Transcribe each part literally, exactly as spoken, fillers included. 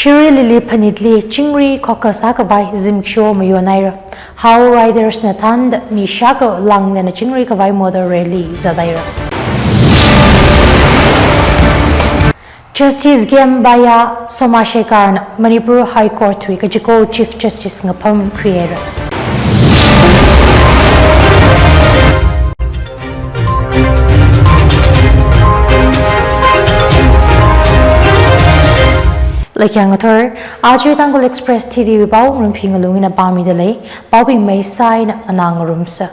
Shirui Lily Phanitli chingri khokha sākhavai zimiksho mayonhaira. Hau Riders na thānda mi shākha langna chingri khavai motor rally zathaira. Justice Gembaya Somashekhar na Manipur High Court wui kachiko Chief Justice ngapham khuihaira. Laikyang ngathor, aja Tangkhul Express T V wui pao Rumphi Ngalung ina pāmida lei, paobing maisai na nganā ngarumsa.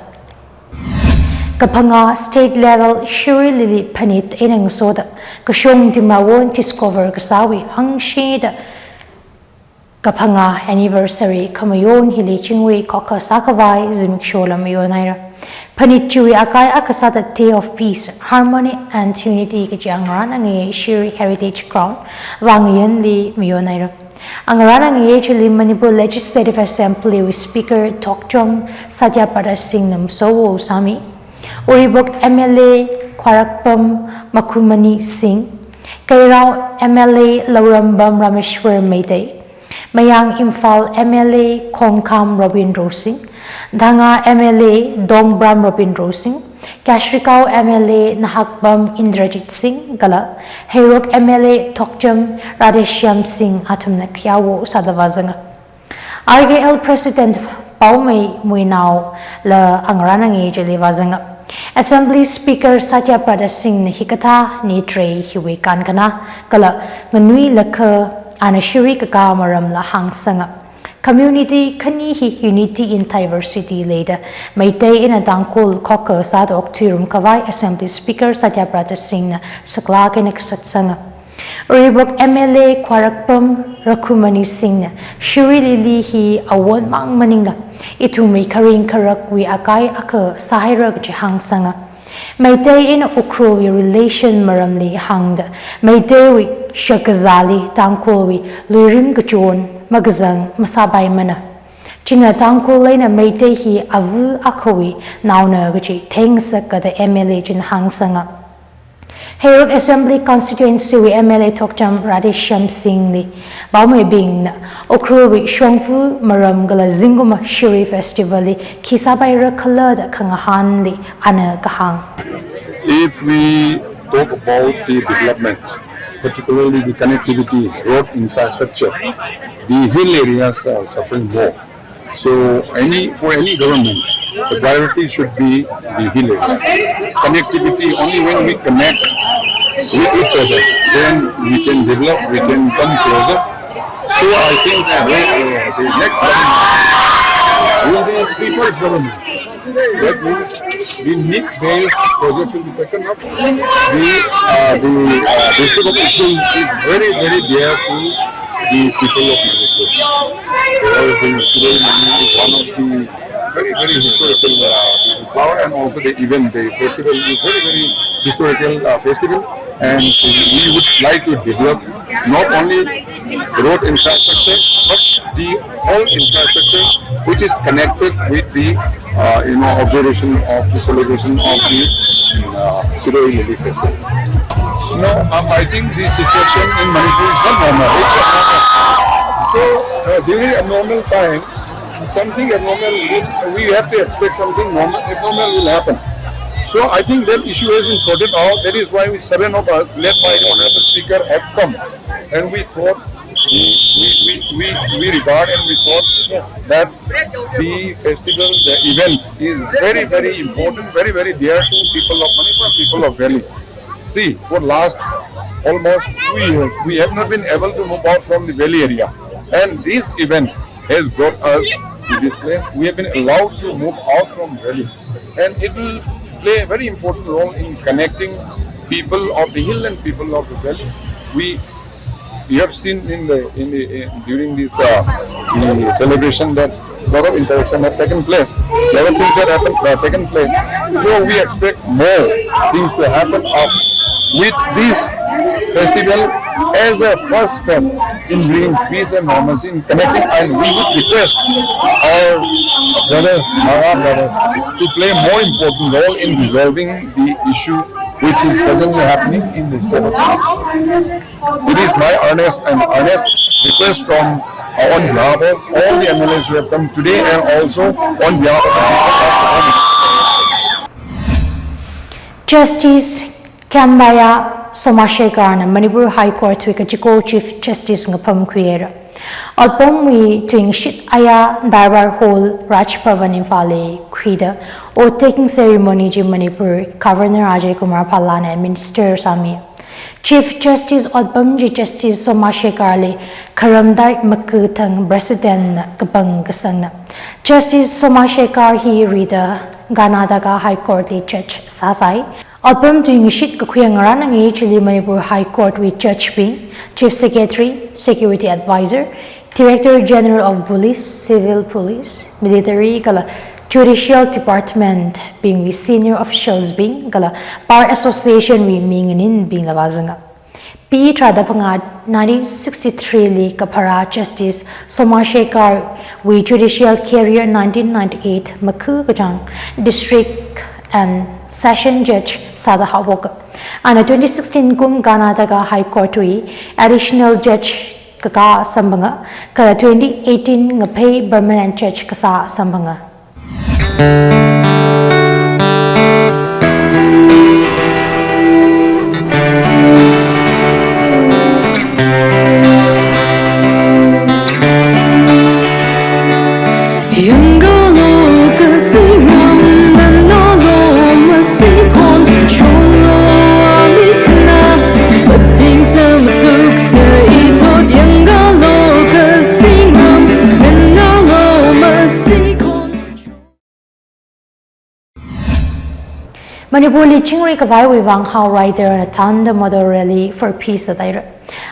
Kaphangā state level Shirui Lily Phanit eina ngasoda, kashong Dimawon discover kasāwui hangshida kaphangā anniversary khamayon hili chingri khokha sākhavai zimikshola mayonhaira. Phanit chiwui akai akha sāda Day of Peace, Harmony and Unity kaji angarān angayei Shirui Heritage Ground vāngayanli mayonhaira. Angarān angayei chili Manipur Legislative Assembly wui Speaker Thokchom Satyabrata Singh na masowo sāmi. Uribok M L A Khwarakpam Makhumani Singh, Keirao M L A Laurambam Rameshwar Meitei, Mayang Imphal M L A Khongkham Robin Rosing, Danga M L A Dongbram Robin Rosing, Kashrikao M L A Nahakbam Indrajit Singh kala Heirok M L A Thokchom Radheshyam Singh athumna khayawo sāda vāzanga. R K L President Paomei Muinao la angarān angayei chili vāzanga. Assembly Speaker Satyabrata Singh na hikathā ni tharei hiwui kankhana kala nganuilakha ana shirui kakā maramla hāngsanga. Community khani hi unity in diversity leida, Meitei eina Tangkhul khokha sāda okthuirum khavai Assembly Speaker Satyabrata Singh na saklāk eina kasatsanga. Uribok M L A Khwarakpam Rakhumani Singh na Shirui Lily hi awon mang maningla, ithumwui kharing kharakwui akai akha sāhaira kaji hāngsanga. Meitei eina Ukhrulwui relation maramli hāngda, Meiteiwui shakazāli Tangkhulwui luirim kachon makazang masāpaimana. China Tangkhul eina Meitei hi ava akhawui naona kaji theingasak kajida M L A china hāngsanga. Heirok Assembly Constituency wui M L A Thokchom Radheshyam Singh li Paomeibingna Ukhrulwui shongfa maram kala zingkum Shirui Festival li khi sāpaira khala da khangahānli ana kahāng. If we talk about the development, particularly the connectivity, road infrastructure, the hill areas are suffering more. So any, for any government, the priority should be the hill areas. Connectivity, only when we connect with each other, then we can develop, we can come closer. So I think that, uh, the next government will be people's government. That means the need-based project will be taken up. The, uh, the, uh, district of Ukhrul is very, very dear to the people of Manipur. Because the Shirui Lily is one of the very, very historical, uh, flower, and also the event, the festival is very, very historical, uh, festival, and we would like to develop not only road infrastructure, but the whole infrastructure which is connected with the, uh, you know, observation of the celebration of the, uh, Shirui Lily Festival. No, um, I think the situation in Manipur is not normal. It's abnormal. So, uh, during abnormal time, something abnormal will, we have to expect something normal, abnormal will happen. So I think that issue has been sorted out. That is why we, seven of us, led by the Honorable Speaker, have come. And we thought, we, we, we, we regard and we thought that the festival, the event is very, very important, very, very dear to people of Manipur, people of Valley. See, for last almost two years, we have not been able to move out from the Valley area. And this event has brought us to this place. We have been allowed to move out from Valley. And it will play a very important role in connecting people of the hill and people of the valley. We, we have seen in the, in the, in, during this, uh, the celebration that lot of interaction have taken place. Lot of things have happened, uh, taken place. So we expect more things to happen up with this festival as a first step in bringing peace and normalcy in connecting, and we would request our brothers, Naga brothers, to play more important role in resolving the issue which is presently happening in the state of Manipur. It is my earnest and earnest Request from, uh, on behalf of all the M L As who have come today and also on behalf of the people of Assam. Justice Kambaya Somashekhar na Manipur High Court wui kachiko Chief Justice ngapamkhuihaira. Otpamwui tuingashit aya Darbar Hall, Raj Bhavan, Imphal li khuida oath taking ceremony chi Manipur Governor Ajay Kumar Bhalla na administer sāmi. Chief Justice otpam chi Justice Somashekhar li kharamdai makuthang President na kapang kasangna. Justice Somashekhar hi rida Karnataka High Court li judge sāsai. Otpam tuingashit kakhuiya ngarān nganai chili Manipur High Court wui judge bing, Chief Secretary, Security Advisor, Director General of Police, Civil Police, Military kala Judicial Department bingwui senior officials bing kala Bar Association wui mi nganinbingla vāzanga. Pi tharāda phangā nineteen sixty-three li kapharā Justice Somashekhar wui judicial career nineteen ninety-eight makhu kachāng District and Session Judge sāda haophoka. Ana twenty sixteen kum Karnataka High Court wui Additional Judge kakā samphanga, kala twenty eighteen ngaphei Permanent Judge kasā samphanga. Manipur li chingri khavaiwui vang How Rider na thānda motor rally for peace sāthaira.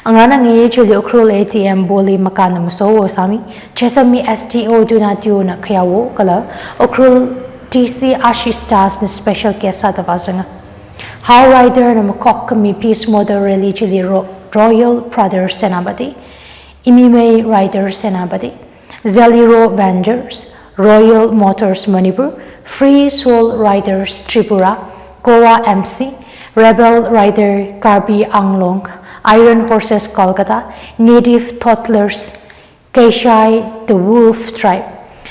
Ngarān nganai chili Ukhrul A D M Boli Makan na masowo sāmi, Chesham wui S D O Donatio na khayawo kala Ukhrul D C Ashish Das na special guest sāda vāzanga. How Rider na makhok khami peace motor rally chili Ro-, Royal Brothers Senapati, Imimei Rider Senapati, Zeliro Ventures, Royal Motors Manipur, Free Soul Riders Tripura, Goa M C, Rebel Rider Karbi Anglong, Iron Horses Kolkata, Native Toddlers, Keishai The Wolf Tribe,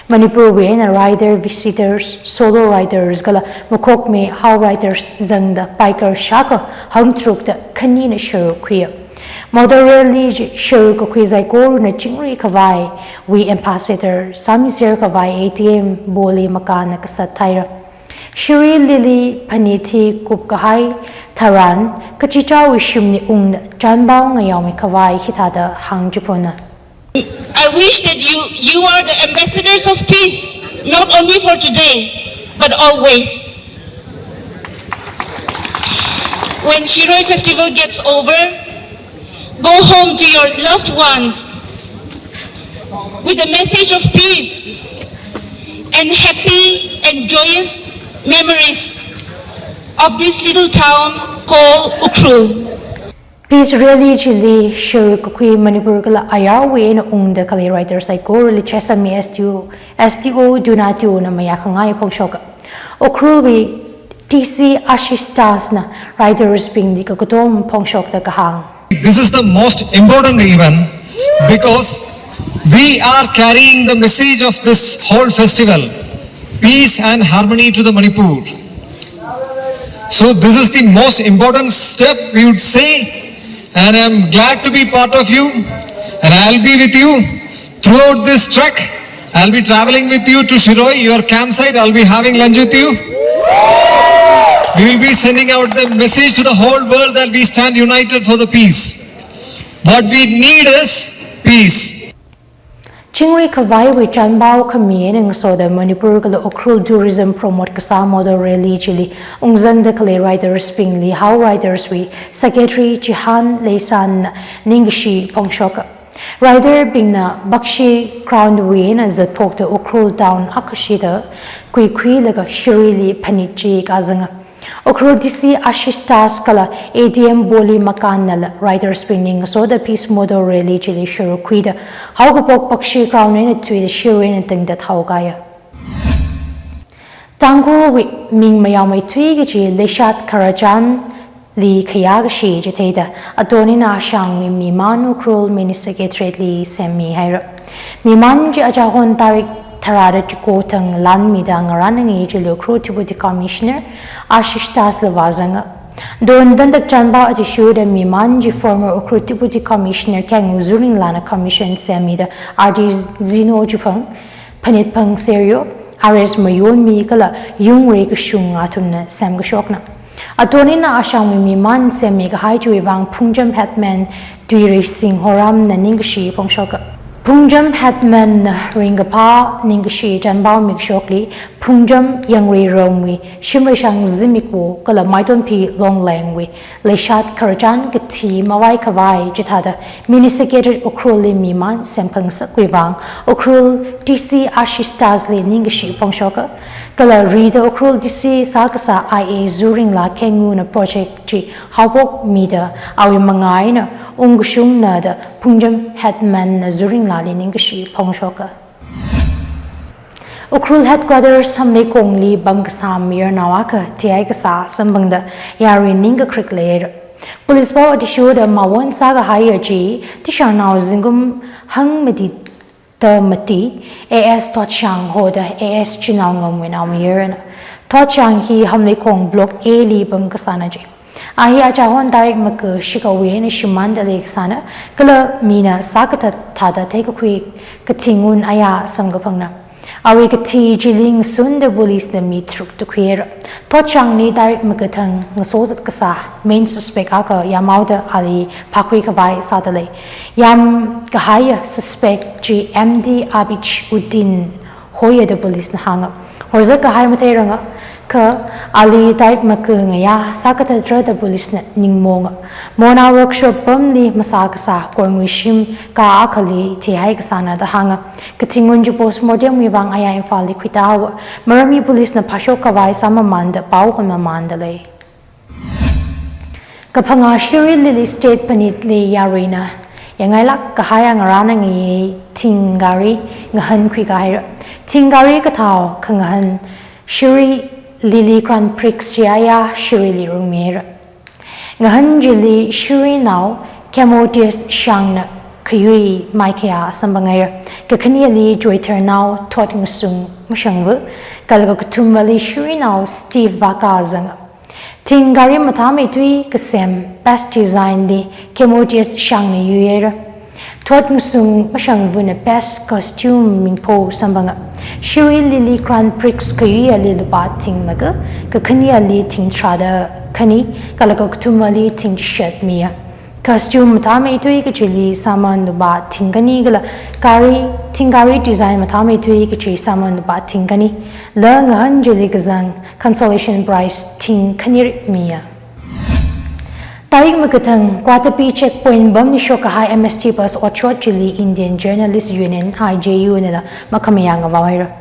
Manipur wui eina rider visitors, solo riders kala makhokmi How Riders zangda biker shākha hangtharukda khanina sharuk khuiya. Motor rally chi sharuk kakhui saikorana chingri khavaiwui ambassador sāmiser khavai A D M Boli Makan na kasat thaira. Shirui Lily Phanit hi kupkahai tharan, kachichāwui shimli ungda chānpao ngayaomi khavai hithāda hāngchiphuna. I wish that you, you are the ambassadors of peace, not only for today, but always. When Shirui Festival gets over, go home to your loved ones with a message of peace and happy and joyous memories of this little town called Ukhrul. Peace rally chili sharuk kakhui Manipur kala ayarwui eina ungda khalei rider saikorali Chesham wui S D O, S D O Donatio na mayākhangai phongshoka. Ukhrul wui D C Ashish Das na riders bingli kakatom phongshokda kahāng. This is the most important event because we are carrying the message of this whole festival, peace and harmony to the Manipur. So this is the most important step, we would say, and I'm glad to be part of you, and I'll be with you throughout this trek. I'll be traveling with you to Shirui, your campsite. I'll be having lunch with you. We will be sending out the message to the whole world that we stand united for the peace. What we need is peace. Chingri khavaiwui chānpao khami eina ngasoda Manipur kala Ukhrul tourism promote kasā motor rally chili ungzangda khalei riders bingli How Riders wui Secretary Chihan Leisan na ningkashi phongshoka. Rider bingna Bakshi Ground wui eina zatphokta Ukhrul town akhashida kuikhuilaga Shiruili phanit chi kazanga. Ukhrul D C Ashish Das kala A D M Boli Makan nala riders bingli ngasoda peace motor rally chili sharuk khuida haokaphok Bakshi Ground eina thuida Shirui eina tangda thaokaya. Tangkhulwui ming mayaomeithui kachi Leishat Khararchan li khayā kashi chitheida, Atonina Ashangwui miman Ukhrul Mini Secretariat li semmi haira. Miman chi achahon tarik tharāda chiko thang lanmida ngarān ngangai chili Ukhrul Deputy Commissioner Ashish Das li vāzanga. Don dandak chanpao athishurda miman chi former Ukhrul Deputy Commissioner Khengu Zuringla na commission semmida R D Zino Chiphang, Phanitphang Seryo, R S Mayonmi kala yungre kashung athumna semkashokna. Atonina Ashangwui miman semmi kahai chiwui vang Phungjam Headman Tuireishing Horamna ningkashi phongshoka. Phungjam Headman na ringkaphā ningkashi chanpao mikashokli, Phungjam Yangreiramwui Shimreishang Zimikwo kala Maitonphi Longlengwui Leishat Khararchan kathi mavai khavai chithāda Mini Secretariat Ukhrul li miman semphangasakwui vang Ukhrul D C Ashish Das li ningkashi phongshoka. Kala rida Ukhrul D C sākasā I A Zuringla Khengu na project chi haophokmida awui mangā eina ungkashungna da Phungjam Headman na Zuringla li ningkashi phongshoka. Ukhrul Headquarters Hamleikongli pamkasā mayarnao akha thihai kasā samphangda yarui ningkakrik leira. Police pao athishurda mawon sākahaiya chi Tisharnao zingkum hangmati da mati A S Thotshang hoda A S Chinaongamwui naomayarna. Thotshang hi Hamleikong Block A li pamkasāna chi. A hi achahon tarik maka shikawui eina shimānda leikasāna, kala mina sākathat thāda theikakhui kathingun aya samkaphangna. Awui kathi chili ngasunda police na mi tharuk tukhuira. Thotshangli tarik makathang ngasozat kasā main suspect akha yamhaoda ali phākhui khavai sāda lei. Yamkahaiya suspect chi M D Abid Uddin hoiya da police na hānga. Horzat kahai matheiranga, kha ali tarik maka ngayā sākathatra da police na ningmonga. Mona workshop pamli masākasā korngui shim ka akhali thihai kasāna da hānga. Kathingun chi postmortem wui vang aya Imphalli khuitāhaowa. Maramli police na phāshok khavai sāmamānda pao honmamānda lei. Kaphangā Shiri Lily State Phanitli yaruina yangailāk kahaiya ngarān ngangai thing gari ngahānkhui kahaira. Thing gari kathao khangahān Shiri Lily Grand Prix chi aya Shirili rungmihaira. Ngahān chili Shirinao Kemodius Shangna khayui maikhayā samphangaira. Kakhaneli Joitharnao Thotngasung Mashangvu, kala kakathumali Shirinao Steve Vaka zanga. Thing gari mathāmeithui kasem best design li Kemodius Shangna yuihaira. Thotngasung Mashangvuna best costume mingpho samphanga. Shiri Lily Grand Prix khayuili lupā thing maka, kakhaneli thing tharāda khani, kala kakathumali thing chishat miya. Costume mathāmeithui kachili samphang lupā thing khani kala gari, thing gari design mathāmeithui kachi samphang lupā thing khani. La ngahān chili kazang consolation prize thing khani rik miya. Tarik makathang Kwatapi checkpoint pamli shokkahai M S T bus otshot chili Indian Journalist Union, I J U nala makhamayā ngavaohaira.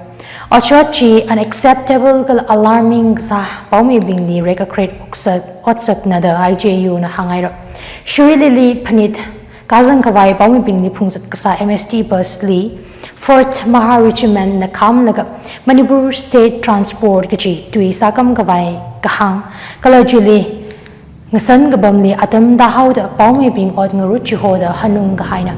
Otshot chi unacceptable kala alarming kasā paomeibingli rekakret otsak, otsakna da I J U na hānghaira. Shiri Lily Phanit kazang khavai paomeibingli phungzat kasā M S T bus li Fourth Mahar Regiment na khamlaga Manipur State Transport kachi tui sākam khavai kahāng, kala chili ngasan kapamli atam tāhaoda paomeibing ot ngarut chihoda hanung kahaina.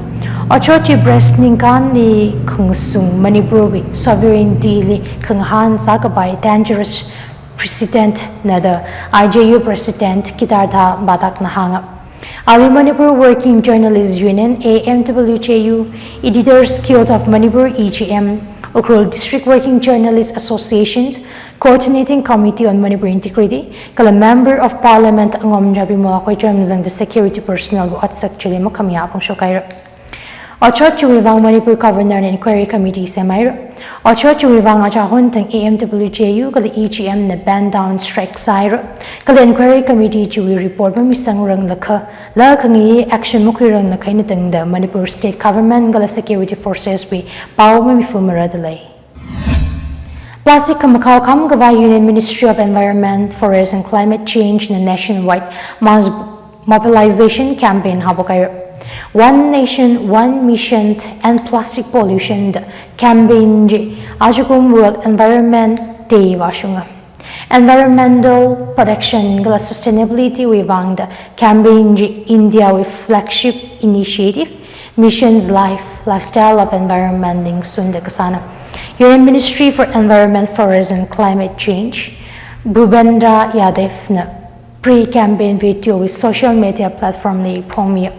Otshot chi press ningkānli khangasung Manipurwui sovereignty li khangahān sākhavai dangerous precedent na da I J U President Kidartha Batak na hānga. Ali Manipur Working Journalist Union, A M W J U, Editors Guild of Manipur, E G M, Ukhrul District Working Journalist Association, Coordinating Committee on Manipur Integrity, kala Member of Parliament Angom Jabimol Akhoi Cham zangda security personnel wui otsak chili makhamayā phungshok haira. Otshot chiwui vang Manipur Governor na Inquiry Committee semhaira. Otshot chiwui vang achahon thang A M W J U kala E G M na ban down strike sāhaira. Kala Inquiry Committee chiwui report mamisangrang lakha, la khangai action makhuirang lakha eina tangda Manipur State Government kala Security Forces wui pao mamifumara da lei. Plastic khamakhao kham khavai Union Ministry of Environment, Forest and Climate Change na nationwide mass mobilization campaign haophok haira. One Nation, One Mission End Plastic Pollution da campaign chi ajakum World Environment Day vāshunga. Environmental protection kala sustainability wui vangda campaign chi India wui flagship initiative Mission's Life, Lifestyle of Environment li ngasunda kasāna. Union Ministry for Environment, Forest and Climate Change, Bhupendra Yadav na pre-campaign video wui social media platform li phongmi.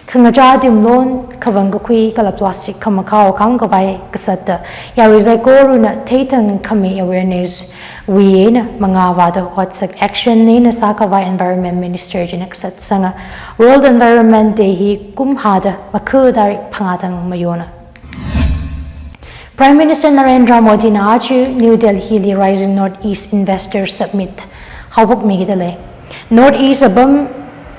Khangachā timlon, khavang kakhui kala plastic khamakhao kham khavai kasatta yarui saikorana theithang khami awareness wui eina mangā vāda otsak action eina sākhavai Environment Minister china kasatsanga. World Environment Day hi kumhāda makhu tarik phangā thang mayona. Prime Minister Narendra Modi na aja New Delhi li Rising Northeast Investor Summit haophokmikida lei. Northeast apam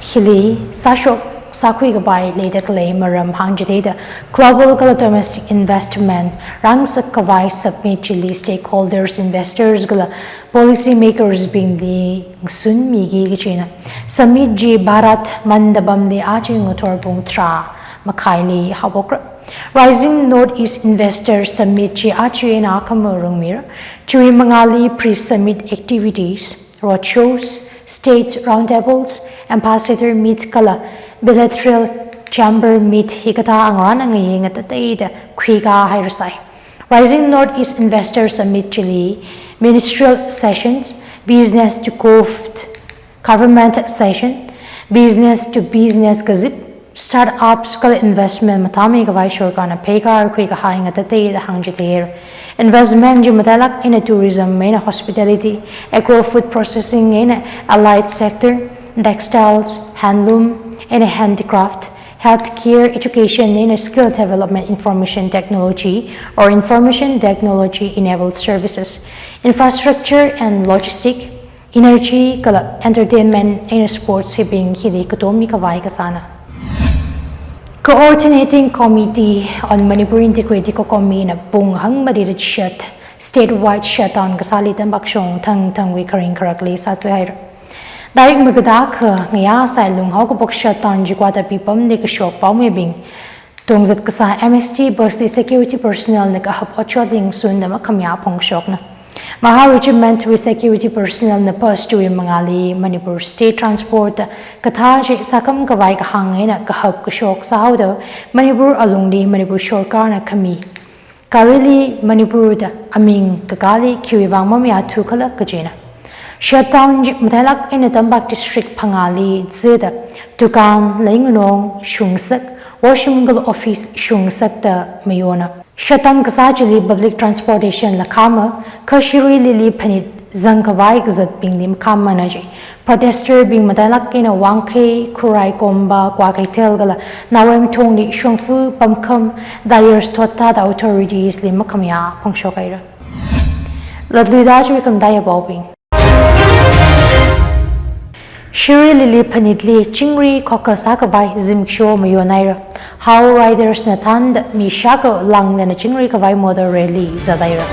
hili sāshok sākhui kapai leida khalei maram hāngchitheida global kala domestic investment rāngasak khavai summit chili stakeholders, investors kala policy makers bingli ngasunmiki kajina. Summit chi Bharat Mandapam li aja ngathor pung tharā makhaili haophokra. Rising Northeast Investor Summit chi aja eina akhama rungmira. Chiwui mangāli pre-summit activities, roadshows, states roundtables, ambassador meet kala bilateral chamber meet hikathā angarān angayei ngatateida khuikā hairasai. Rising Northeast Investor Summit chili ministerial sessions, business to gov, government session, business to business kazip, startups kala investment mathāmei khavai sorkarna pheikar khuikahai ngatateida hāngchitheira. Investment chi matailāk eina tourism eina hospitality, agro-food processing eina allied sector, textiles, handloom eina handicraft, healthcare, education eina skill development, information technology or information technology enabled services, infrastructure and logistic, energy kala entertainment eina sports hibing hili katommi khavai kasāna. Coordinating Committee on Manipur Integrity, COCOMI na pung hangmati da shut, statewide shutdown kasāli tampak shong thangthangwui kharing kharakli sātsi haira. Tarik magada kha ngayā sailung haokaphok shutdown chi Guwahati apamli kashok paomeibing tongzat kasā M S T bus li security personnel na kahap otshot ngasunda makhamayā phongshokna. Mahar Regiment wui security personnel na bus chiwui mangāli Manipur State Transport kathā chi sākham khavai kahāng eina kahap kashok sāhaoda Manipur alungli Manipur sorkarna khami garili Manipur da aming kakāli khiwui vang mamayāthu khala kajina. Shutdown chi matailāk eina tampak district phangāli zida dukan, leinganong shungasak, washroom kala office shungasakta mayona. Shutdown kasā chili public transportation la khama, kha Shirui Lily Phanit zangkhavai kazatbingli makhamana ji. Protester bing matailāk eina Wangkhei, Khurai Komba, Kwakeithel kala Nawemthongli shongfa pamkham, dais thot thāda authorities li makhamayā phongshok haira. Latluida chiwui khamataiya paobing. Shirui Lily Phanitli chingri khokha sākhavai zimiksho mayon haira. Hau Riders na thānda mi shākha langna chingri khavai motor rally zat haira.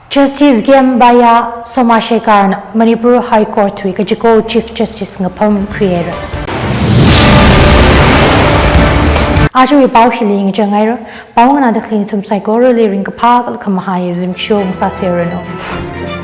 Justice Kembaiya Somashekhar na Manipur High Court wui kachiko Chief Justice ngapham khuihaira. Ajawui pao hili ngachang haira. Pao nganāda khalei nathum saikorali ringkaphā kala khamahai zimiksho ngasāserranu.